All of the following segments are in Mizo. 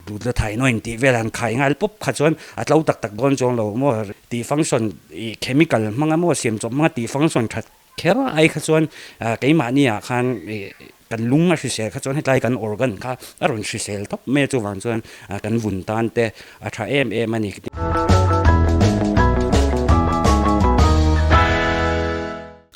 Glutathione tih vel han khai nghal pawp kha chuan a tlo tak tak dawn chuang lo maw tih function ih chemical hmanga maw siam chawp hmanga tih function that kher ai kha chuan keimahni ah khan ih kan lung a hrisel kha chuan hetlai kan organ kha a rawn hrisel tawp mai a chuvang chuan kan vun tan te a tha em em a ni.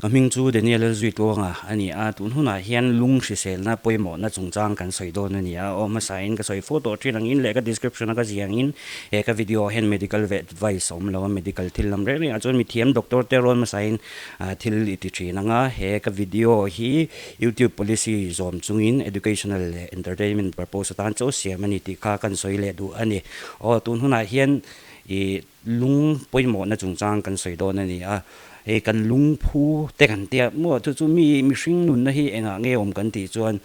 Ka hming chu Daniel Lalzuitluanga a ni a, tun hunah hian lung hriselna pawimawhna chungchang kan sawi dawn a ni a, aw hmasain ka sawi fo tawh thin angin leh ka description a ka ziah angin he ka video ah hian medical advice a awm lo a, medical thil lam reng rengah chuan mithiam doctor te rawn hmasain thil i ti thin ang a, he ka video hi YouTube policy zawm chungin educational leh entertainment purpose atan chauh siam a ni tih kha kan sawi leh duh a ni. Aw tun hunah hian i Lung pawimawhna chungchang kan sawi dawn a ni a, hei kan lungphu te kan tia maw chu chu mi mihring nunna hi engah nge awm kan tih chuan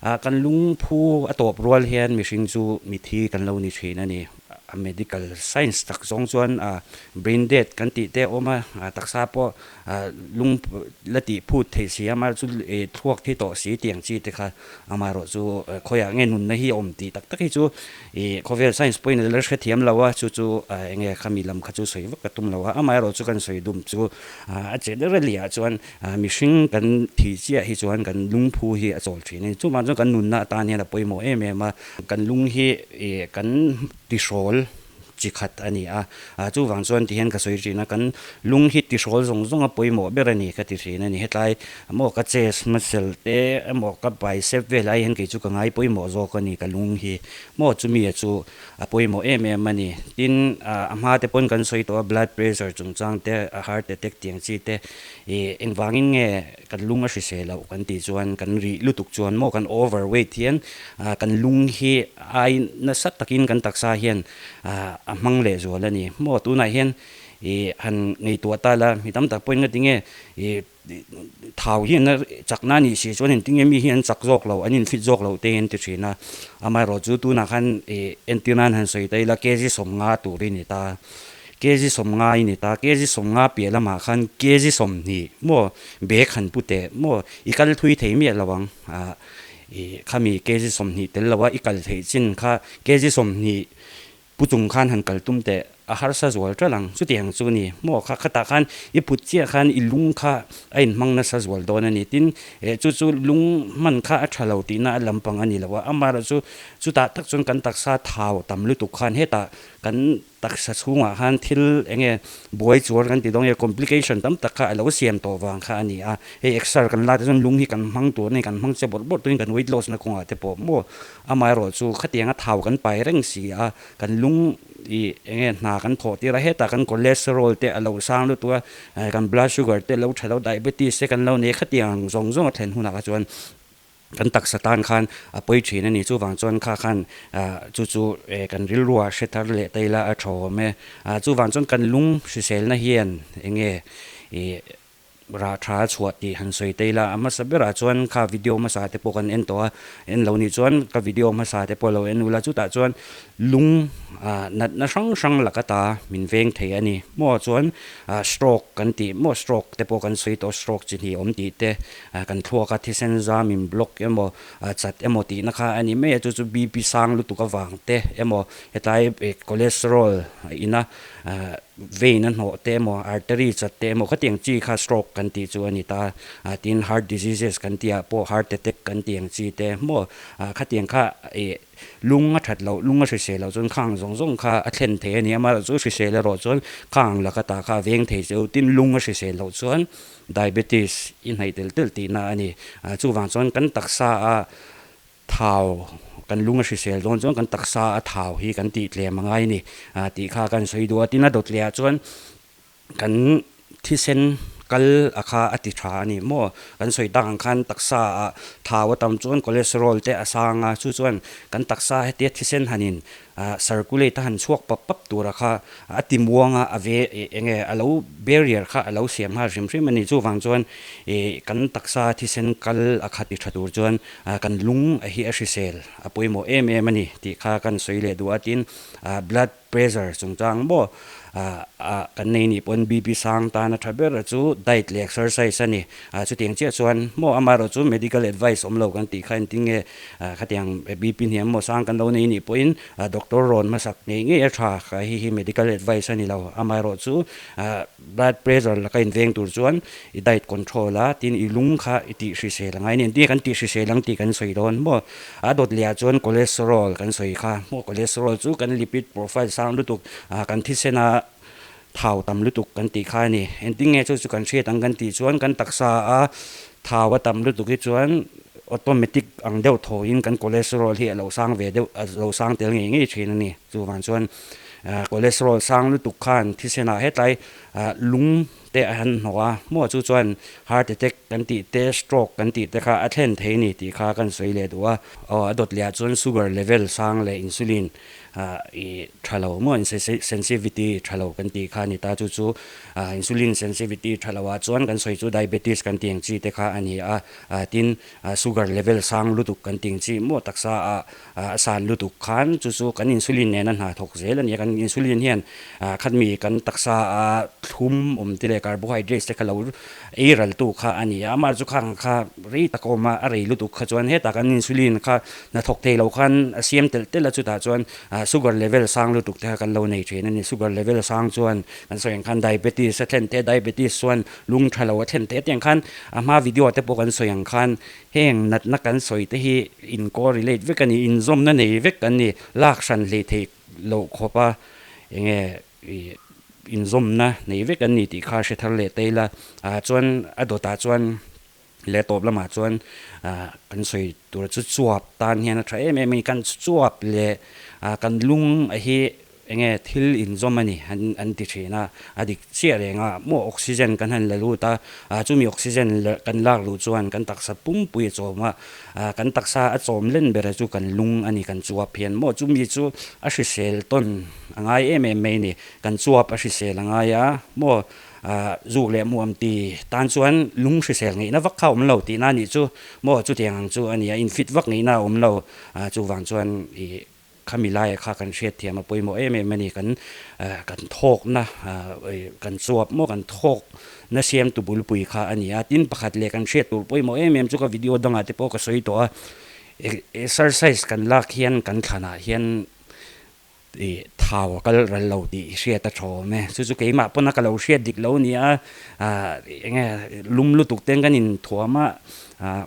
ah kan lungphu a tawp rual hian mihring chu mithi kan lo ni thin a ni. A medical science tak zawng chuan ah brain death kan tih te a awm a, taksa pawh ah lung la tih phut theih si a, amaherawhchu thluak thi tawh si tih ang chi te kha amaherawhchu khawiah nge nunna hi a awm tih tak tak hi chu Ih, khawvel science pawhin a la hrethiam lo a, chu chu eng nge khami lam kha chu sawi vak ka tum lo a, amaherawh chu kan sawi dum chu a che deuh rel liah chuan mihring kan thih chiah hi chuan kan lungphu hi a chawl thin a ni. Chuvang chuan kan nunna atan hian a pawimawh em em a, kan lung hi ih kan tihrawl chi khat a ni a, chuvang chuan tihian ka sawi thin a, kan lung hi tihrawl zawng zawng a pawimawh ber a ni ka ti thin a ni. Hetlai maw ka chest muscle te emaw ka bicep vel ai hian kei chu ka ngai pawimawh zawk a ni ka lung hi maw chumi chu a pawimawh em em a ni. Tin, a hma te pawn kan sawi tawh a blood pressure chungchang te heart attack tiang chi te ih engvangin nge Kan lung a hrisel loh kan tih chuan kan rih lutuk chuan maw kan over weight hian kan lung hi ai nasa takin kan taksa hian a hmang leh zual a ni. Maw tunah hian ih han ngaihtuah ta la mi tam tak pawhin nga tinge ih thau hian a chakna a nih si chuan engtinge mi hi an chak zawk loh an infit zawk loh te hi an ti thin a. Amaherawhchu tunah khan ih entir nan han sawi ta ila kg 50 turin i ta. Kg 50 i ni ta, kg 50 piah lamah khan kg 20 maw bag han pu teh maw i kal thui thei miah lo ang ah i khami kg 20 tel lo a i kal theih chin kha kg 20 pu chung khan han kal tum teh a harsa zual ṭalh ang chutiang chu ni maw kha khatah khan i put chiah khan i lung kha a inhmang nasa zual dawn a ni tin eh chu chu lung hman kha a ṭha lo tihna a lampang a ni lo a amaherawhchu chutah tak chuan kan taksa thau tam lutuk khan hetah kan Taksa chhungah khan thil eng nge buai chuan kan ti dawn nge complication tam tak kha a lo siam tawh vang kha a ni a, hei exer kan lak te chuan lung hi kan hmang tur a ni, kan hmang che bawrh bawrh turin kan weight loss na kawngah te pawh maw amaherawh chu khatianga thau kan pai reng si a, kan lung ih eng nge hna kan thawh tir a, hetah kan cholesterol te a lo sang lutuk a, kan blood sugar te a lo tha lo diabetes te kan lo nei khatiang zawng zawng a thlen hunah kha chuan. Kan taksa tan khan a pawi thin a ni. Chuvang chuan kha khan chu chu kan rilruah hre thar leh ta ila a tha awm e. Chuvang chuan kan lung hriselna hian eng nge ih rah tha a chhuah tih han sawi ta ila. A hmasa berah chuan kha video hmasa te pawh kan en tawh a, en lo nih chuan ka video hmasa te pawh lo en ula. Chutah chuan lung natna hrang hrang laka ta min veng thei a ni. Maw chuan stroke kan tih maw stroke te pawh kan sawi tawh stroke chi hnih awm tih te Kan thluaka thisen zam in block emaw chat emaw tihna kha a ni mai a, chu chu BP sang lutuk avang te emaw hetlai cholesterol ina vein a hnawh te emaw artery chat te emaw khatiang chi kha stroke kan tih chu a ni ta. Tin heart diseases kan tih ah pawh heart attack kan tih ang chi te maw khatiang kha ih lung a that loh lung a hrisel loh chuan khang zawng zawng kha a thlen thei a ni a, amaherawhchu chu hrisel erawh chuan khang laka ta kha a veng thei cheu tin lung a hrisel loh chuan Diabetes i hnaih tel tel tihna a ni. Chuvang chuan kan taksa a thau, kan lung a hrisel dawn chuan kan taksa a thau hi kan tih tlem a ngai a ni tih kha kan sawi duh a. Tin a dawt leh ah chuan kan thisen kal a kha a ti tha a ni maw? Kan sawi tak ang khan taksa ah thau a tam chuan cholesterol te a sang a, chu chuan kan taksa hetia thisen hanin Circulate a han chhuak pap pap tura kha a ti muang a, a ve eng nge a lo barrier kha a lo siam nghal hrim hrim a ni. Chuvang chuan ih kan taksa thisen kal a khat ti tha tur chuan kan lung a hi a hrisel a pawimawh em em a ni tih kha kan sawi leh duh a. Tin blood pressure chungchang maw ah kan nei nih pawn BP sang tan a tha ber chu diet leh exercise a ni. Chutiang chiah chuan maw amaherawh chu medical advice awm lo kan tih kha engtin nge khatiang BP hniam maw sang kan lo nei nih pawhin doctor rawn hmasak ngei ngei a tha kha hei hi medical advice a ni lo. Amaherawh chu blood pressure laka inveng tur chuan i diet control a tin i lung kha i tih hrisel angai a ni. Engtin nge kan tih hrisel ang tih kan sawi dawn maw? A dawt leh ah chuan cholesterol kan sawi kha maw cholesterol chu kan lipid profile sang lutuk kan thisen a thau tam lutuk kan tih kha a ni. Engtin nge chu chu kan hriat ang kan tih chuan kan taksa a thau a tam lutuk hi chuan automatic ang deuh thawiin kan cholesterol hi a lo sang ve deuh a lo sang tel ngei ngei thin a ni. Chuvang chuan cholesterol sang lutuk khan thisen ah hetlai lung te a han hnawh a, maw chu chuan heart attack kan tih te, stroke kan tih te kha a thlen thei a ni tih kha kan sawi leh duh a. Aw a dawt leh ah chuan sugar level sang leh insulin i tha lo maw sensitivity tha lo kan tih kha a ni ta, chu chu insulin sensitivity tha lo ah chuan kan sawi chu diabetes kan tih ang chi te kha a ni a, tin sugar level sang lutuk kan tih ang chi maw taksa ah A san lutuk khan chu chu kan insulin nena hna thawk zel a ni a, kan insulin hian khatmi kan taksa a thlum awm te leh carbohydrates te kha lo ei ral tu kha a ni a, amah chu khang kha rei tak a awm a, a rei lutuk kha chuan hetah kan insulin kha hna thawk thei lo khan a siam telh telh a, chutah chuan sugar level sang lutuk te kha kan lo nei thin a ni, sugar level sang chuan kan sawi ang khan diabetes a thlen te, diabetes chuan lung tha lo a thlen te tiang khan a hma video te pawh kan sawi ang khan Heng natna kan sawi te hi in correlate vek a ni, inzawmna nei vek an ni, lak hran hlei theih loh khawp a enge ih inzawmna nei vek an ni tih kha hre thar leh ta ila, ah chuan a dawtah chuan leh tawp lamah chuan ah kan sawi tur chu chuap tan hian a tha em em a ni, kan chuap leh ah kan lung a hi Enge thil inzawm a ni an ti thin a, a dik chiah reng a, maw oxygen kan han la lut a, chumi oxygen kan lak luh chuan kan taksa pumpui a chawm a, kan taksa a chawm len ber chu kan lung a ni kan chuap hian maw chumi chu a hrisel tawn a ngai em em mai a ni, kan chuap a hrisel a ngai a maw zuk leh muam ti tan chuan lung hrisel ngeihna vak kha a awm lo tihna a nih chu maw chutiang ang chu a ni a, infit vak ngeihna a awm lo, chuvang chuan ih. Khami laia kha kan hriatthiam a pawimawh em em a ni. Kan kan thawkna kan chuap maw kan thawkna siamtu bulpui kha a ni a. Tin pakhat leh kan hriat tur pawimawh em em chu ka video dangah te pawh ka sawi tawh a, exercise kan lak hian kan thlanah hian ih thau a kal ral lo tih hriat a tha awm e. Chu chu keimah pawn a ka lo hriat dik lo a ni a, eng nge lum lutuk ten kan inthuam a.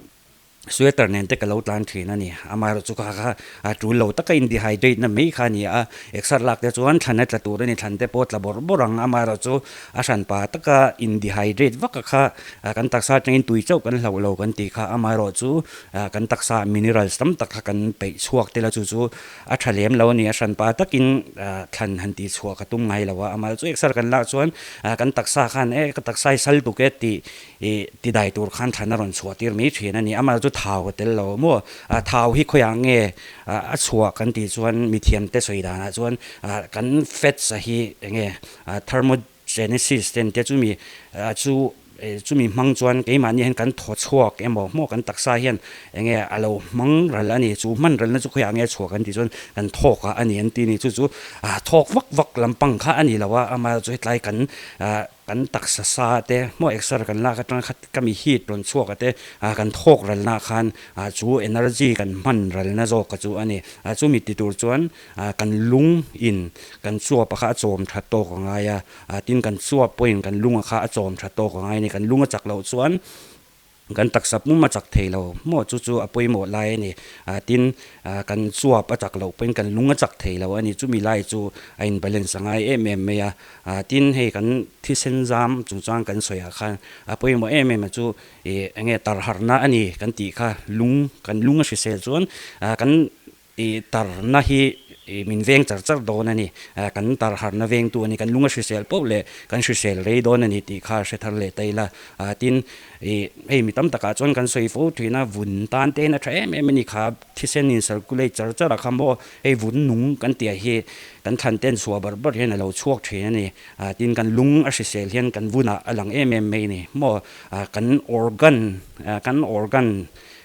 Sweater nen te ka lo tlan thin a ni. Amaherawh chu kha kha a tul lo taka in dehydrate na mai kha a ni a. Exer lak te chuan thlan a tla tur a ni, thlan te pawh a tla bawrh bawrh ang. Amaherawh chu a hranpa taka in dehydrate vak a kha kan taksa atangin tui chauh kan hlauh lo kan tih kha. Amaherawh chu kan taksa minerals tam tak kha kan peih chhuak tel a, chu chu a tha lem lo a ni. A hranpa takin thlan han tih chhuah ka tum ngai lo a. Amaherawh chu exer kan lak chuan kan taksa khan e ka taksa hi sal tuk e tih Ih, tidai tur khan thlan a rawn chhuah tir mai thin a ni. Amah chu thau a tel lo maw? Thau hi khawiah nge a chhuah kan tih chuan mithiamte sawi danah chuan kan fats a hi eng nge thermogenesis te an tia chumi chu chumi hmang chuan keimahni hian kan thaw chhuak emaw maw kan taksa hian eng nge a lo hmang ral a ni. Chu hman ralna chu khawiah nge a chhuah kan tih chuan kan thawk ah a ni an ti a ni. Chu chu thawk vak vak lampang kha a ni lo a, amah chu hetlai kan Kan taksa sa te hmaw exer kan lak atanga khat ka mi heat rawn chhuak a te kan thawk ralna khan chu energy kan hman ralna zawk kha chu a ni. Chumi ti tur chuan kan lung in kan chuap a kha a chawm tha tawk a ngai a, tin kan chuap pawhin kan lung a kha a chawm tha tawk a ngai a ni. Kan lung a chak loh chuan Kan taksa pum a chak thei lo maw chu chu a pawimawh lai a ni. Tin, kan chuap a chak loh pawhin kan lung a chak thei lo a ni. Chumi lai chu a in balance a ngai em em mai a. Tin, hei kan thisen zam chungchang kan sawi ah khan a pawimawh em em a chu ih eng nge tarharhna a ni kan tih kha lung kan lung a hrisel chuan kan I tarna hi min veng char char dawn a ni. Kan tar harna vengtu a ni. Kan lung a hrisel poh leh kan hrisel rei dawn a ni tih kha hre thar leh ta ila. Tin, i hei mi tam takah chuan kan sawi fo thin a, vun tan te hian a tha em em a ni kha. Thisen in circulate char char a kha maw hei vun nung kan tih ah hi kan thlan ten chhuah bar bar hian a lo chhuak thin a ni. Tin, kan lung a hrisel hian kan vunah a lang em em mai a ni maw. Kan organ, kan organ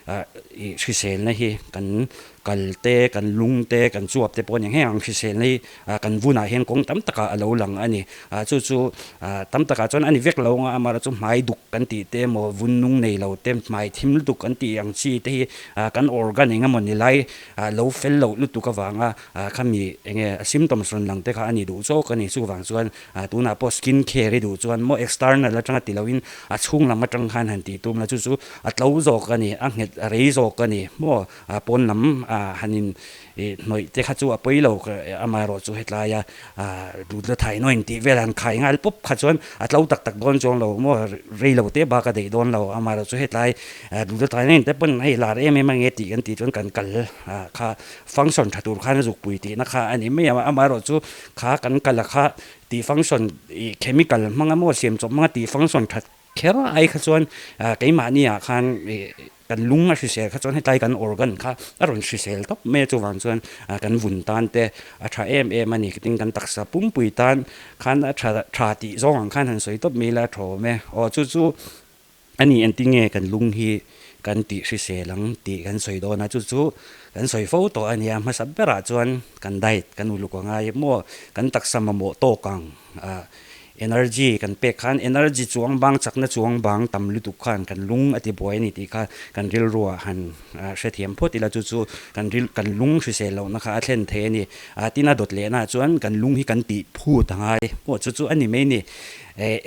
I hriselna hi kan Kal te, kan lung te, kan chuap te pawh a ni ang. Heng ang hriselna hi kan vunah hian kawng tam takah a lo lang a ni. Chu chu tam takah chuan a ni vek lo ang a, amaherawhchu hmai duk kan tih te emaw vun nung nei lo te, hmai thim lutuk kan tih ang chi te hi kan organ eng emaw ni lai lo fel loh lutuk avanga khami eng nge symptoms rawn lang te kha a ni duh chawk a ni. Chuvang chuan tunah pawh skin care i duh chuan maw external atanga ti loin a chhung lam atang khan han tih tum la chu chu a tlo zawk a ni, a nghet a rei zawk a ni maw pawn lam han in hnawih te kha chu a pawi lo amaherawh chu hetlaia dutna thainaw in tih vel han khai nghal pawp kha chuan a tlo tak tak dawn chuang lo maw rei lo te bak a daih dawn lo amaherawh chu hetlai dutna thainaw in te pawn hei lar em em ange tih kan tih chuan kan kal kha function tha tur khan a zukpui tihna kha a ni mai a amaherawh chu Kha kan kal a kha tih function ih chemical hmanga maw siam chawp hmanga tih function that kher ai kha chuan keimahni ah khan ih kan lung a hrisel kha chuan hetlai kan organ kha a rawn hrisel tawp mai a chuvang chuan kan vun tan te a tha em em a ni tin kan taksa pumpui tan khan a tha tha tih zawng ang khan han sawi tawp mai ila a tha awm e aw chu chu A ni engtin nge kan lung hi kan tih hrisel ang tih kan sawi dawn a, chu chu kan sawi fo tawh a nia. Hmasa berah chuan kan diet kan uluk a ngai maw, kan taksa mamawh tawk ang energy kan pek khan energy chuang bang chakna chuang bang tam lutuk khan kan lung a ti buai a ni tih kha kan rilruah han hrethiam phawt ila chu chu kan ril kan lung hrisel lohna kha a thlen thei a ni. Tin a dawt lehnaah chuan kan lung hi kan tih phut a ngai maw chu chu a ni mai a ni.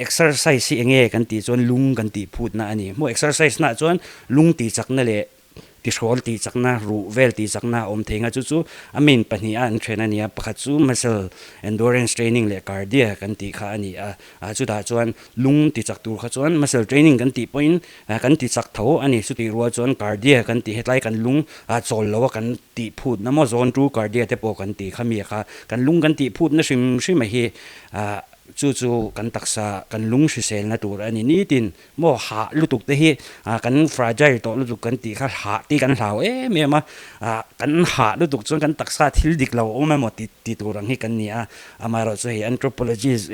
Exercise hi enge kan tih chuan lung kan tih phutna a ni. Hmuh exercise naah chuan lung tih chakna leh tihrawl tih chakna, ruh vel tih chakna a awm thei nga chu chu a main pahniha an then a ni a. Pakhat chu muscle endurance training leh cardio kan tih kha a ni a. Chutah chuan lung ti chak tur kha chuan muscle training kan tih pawhin kan ti chak tho a ni. Chutih rual chuan cardio kan tih hetlai kan lung chawl lo a kan tih phutna maw zone two cardio te pawh kan tih kha mi kha kan lung kan tih phutna hrim hrim a hi Chu chu kan taksa kan lung hriselna tur a ni. Nitin maw hah lutuk te hi kan fragile tawh lutuk kan tih kha hah tih kan hlau em em a, kan hah lutuk chuan kan taksa thil dik lo awm emaw tih tih tur ang hi kan ni a. Amaherawhchu hei anthropologist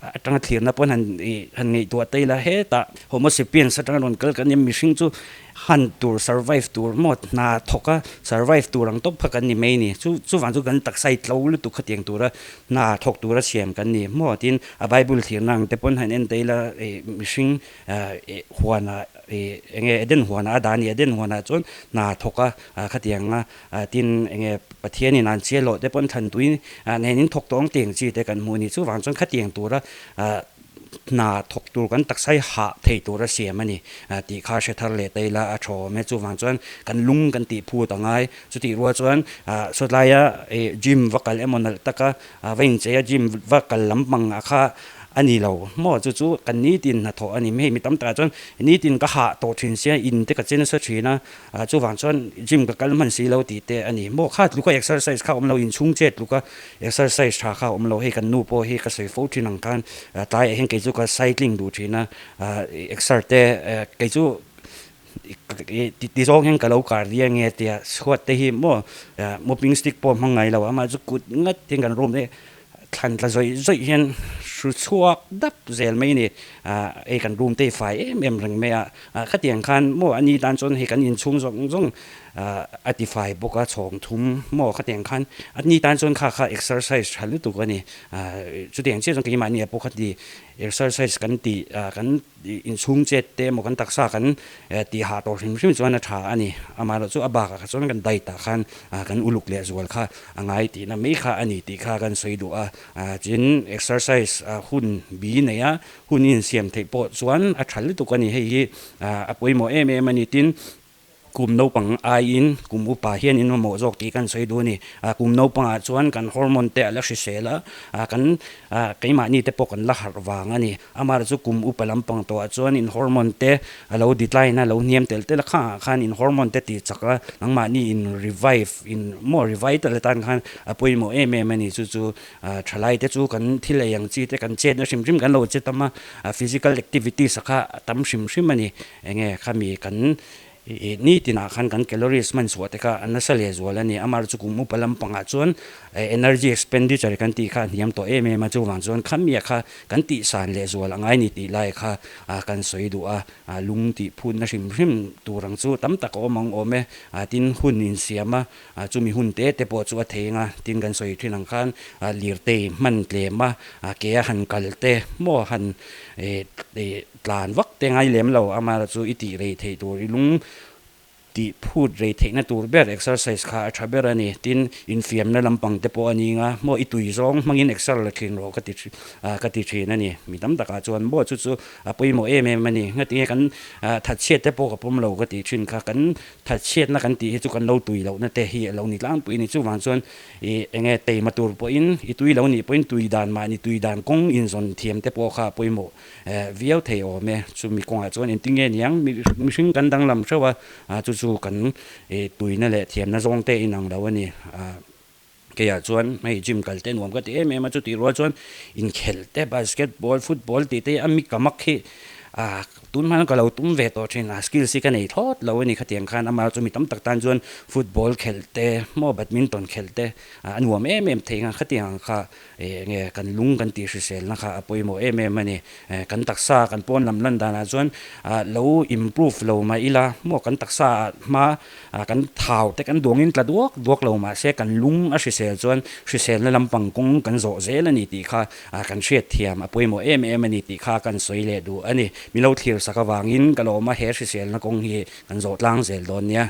atanga thlirna pawn han han ngaihtuah ta ila hetah homo sapiens atanga rawn kal kan ni a, mihring chu Han tur survive tur maw hna thawk a survive tur ang tawp kha kan ni mai ni chu chuvang chu kan taksa i tlo lutuk khatiang tura hna thawk tura siam kan ni maw tin a bible thirna ang te pawn han en ta ila ih mihring ih huanah ih eng nge Eden huanah a dah a ni Eden huanah chuan hna thawk a khatiang a tin eng nge Pathianin an chiah loh te pawn thlan tui nen in thawk tawh ang tih ang chi te kan hmuh a ni chuvang chuan khatiang tura Hna thawk tur kan taksa hi hah thei tur a siam a ni tih kha hre thar leh ta ila a tha awm e. Chuvang chuan kan lung kan tih phut a ngai. Chutih rual chuan sawtlaia gym va kal emaw nalh taka va inchei a gym va kal lampang ah kha a ni lo maw? Chu chu kan nitin hnathawh a ni. Hei mi tam takah chuan nitin ka hah tawh thin sia in te ka che nasa thin a. Chuvang chuan gym ka kal hman si lo tih te a ni. Maw kha tluka exercise kha awm lo, inchhung chet tluka exercise tha kha awm lo. Hei kan nu pawh hi ka sawi fo thin ang khan tlaiah hian kei chu ka cycling duh thin a, exer te kei chu ti zawng hian ka lo kar ria nge tia chhuat te hi maw mopping stick pawh hmang ngai lo amah chu kut ngat hian kan room te Thlan tla zawih zawih hian hru chhuak dap zel mai a ni. Hei kan room te hi fai em em reng mai a, khatiang khan maw a ni tan chuan hei kan inchhung zawng zawng a ti fai bawk a, chhawng thum maw khatiang khan a ni tan chuan kha kha exercise tha lutuk a ni. Chutiang chiah chuan keimahni ah pawh khati exercise kan tih kan Inchhung chet te emaw kan taksa kan tih hah tawh hrim hrim chuan a tha a ni. Amaherawh chu a bakah kha chuan kan diet ah khan kan uluk leh zual kha a ngai tihna mai kha a ni tih kha kan sawi duh a. Tin, exercise hun bi nei a, hun insiam theih pawh chuan a tha lutuk a ni. Hei hi a pawimawh em em a ni. Tin, Kum naupang aiin kum upa hian in mamawh zawk tih kan sawi duh a ni. Kum naupangah chuan kan hormone te a la hrisel a, kan keimahni te pawh kan la harh vang a ni. Amaherawhchu chu kum upa lampang tawhah chuan in hormone te a lo decline a, lo hniam tel tel a, khangah khan in hormone te tih chak a, nangmahni in revive, in maw revital atan khan a pawimawh em em a ni. Chu chu thalai te chu kan thil ei ang chi te kan chetna hrim hrim kan lo che tam a, physical activities a kha a tam hrim hrim a ni. Enge khami kan Nitinah khan kan calories hman chhuah te kha a nasa leh zual a ni. Amar chu kum upa lampangah chuan energy expenditure kan tih kha a hniam tawh em em a, chuvang chuan khamia kha kan tihsan leh zual a ngai ni tih lai kha kan sawi duh a. Lung tih phutna hrim hrim tur ang chu tam tak a awm ang awm e. Tin, hun insiam a, chumi hun te te pawh chu a thei ang a, tin kan sawi thin ang khan lirtei hman tlem a, ke a han kal te maw han tlan vak te ngai lem lo, amah chu i tih rei theih tur i lung tih phut rei theihna tur ber exercise kha a tha ber a ni. Tin, infiamna lampang te pawh a ni nga, maw i tui zawng hmangin exer la thin rawh ka ti ka ti thin a ni. Mi tam takah chuan maw chu chu a pawimawh em em a ni. Ngatinge kan thatchhiat te pawh ka pawm lo ka tih thin kha, kan thatchhiatna kan tih hi chu kan lo tui lohna te hi a lo ni tlangpui a ni. Chuvang chuan ih enge teima tur pawhin i tui lo nih pawhin tui dan mahni tui dan kawng inzawn thiam te pawh kha a pawimawh Viau thei awm e. Chumi kawngah chuan engtin nge niang mihring kan danglam hreuh a, chu chu kan tuina leh thiamna zawng te inang lo a ni. Keiah chuan hei gym kal te nuam ka ti em em a, chutih rual chuan inkhelh te basketball, football tih te hi a mi ka mak hi tun hma hian ka lo tum ve tawh thin a, skills hi ka nei thlawt lo a ni khatiang khan amah chu mi tam tak tan chuan football khelh te maw badminton khelh te a nuam em em thei ang khatiang ang kha. Eng nge kan lung kan tih hriselna kha a pawimawh em em a ni. Kan taksa kan pawn lam lan danah chuan lo improve lo mah ila maw kan taksa ah hma kan thau te kan duangin tla duak duak lo mah se kan lung a hrisel chuan hriselna lampang kawng kan zawh zel a ni tih kha kan hriat thiam a pawimawh em em a ni tih kha kan sawi leh duh a ni. Milo thlir sak avangin ka lawm a he hriselna kawng hi kan zawh tlang zel dawn nia.